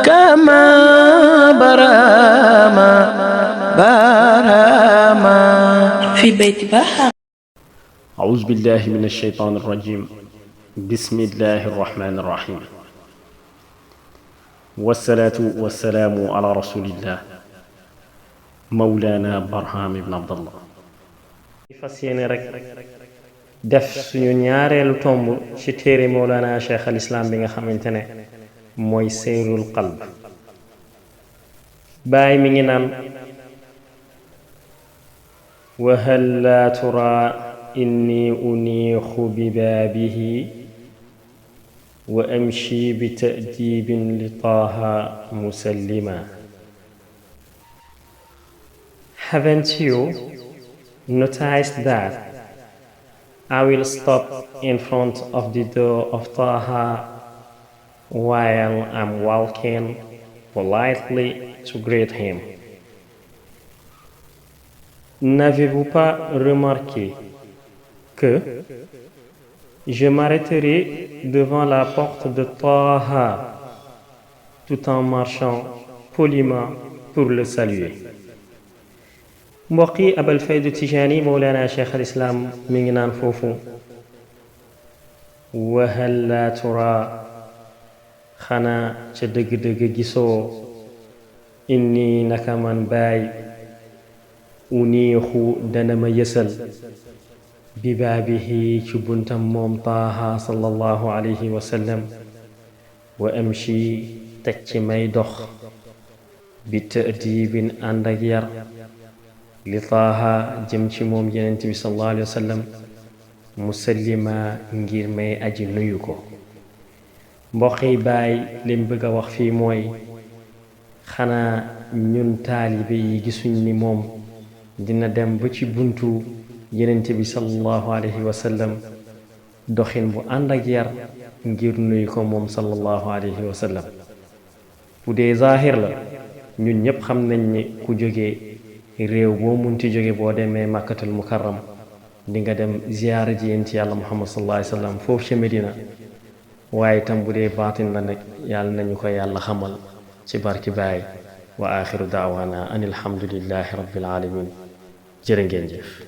كما براما براما في بيت بحر. أعوذ بالله من الشيطان الرجيم. بسم الله الرحمن الرحيم. والصلاة والسلام على رسول الله مولانا برهام بن عبد الله. fas yéene rek def suñu ñaareelu tomb ci téere Mawlana Cheikh al Islam bi nga xamante ne mooy seyrul qalb. baay mi ngi naan wa hal laa tura inni uniixu bi baabihi wa amshi bi ta'dibin li taaha musallima. Haven't you noticed that I will stop in front of the door of Taha while I'm walking politely to greet him? N'avez-vous pas remarqué que je m'arrêterai devant la porte de Taha tout en marchant poliment pour le saluer? mbokk yi abal faydu tijaani mawlana cheikh al islam mi ngi naan foofu wa hal laa tura xanaa ca dëgg-dëgg gisoo inni naka man baay uniixu dana ma yësal bi baabihi ci buntam moom taaha sallallahu alayhi wa sallam wa amshi teg ci may dox bi ta'dibin ànd ak yar li taaha jëm ci moom yenent bi sallallahu alayhi wa sallam musallima ngir may aji nuyu ko. mbokki baay lim bëgg a wax fii mooy xanaa ñun taalibe yi gisuñ ni moom dina dem ba ci buntu yenent bi sallallahu alayhi wa sallam doxin bu ànd ak yar ngir nuyu ko moom sallallahu alayhi wa sallam. bu dee zaahir la ñun ñépp xam nañ ni ku jógee réew boo munti jóge boo demee màkkatul mukarram di nga dem ziyaara ji yonent yàlla muhammad sallallahu alayhi wa sallam foofu ca Medina. waaye tam bu dee baatin la nag yàlla nañu ko yàlla xamal ci barki baay wa axiru daawaana an alhamdulillahi rabbil alamin. jërë ngeen jëf.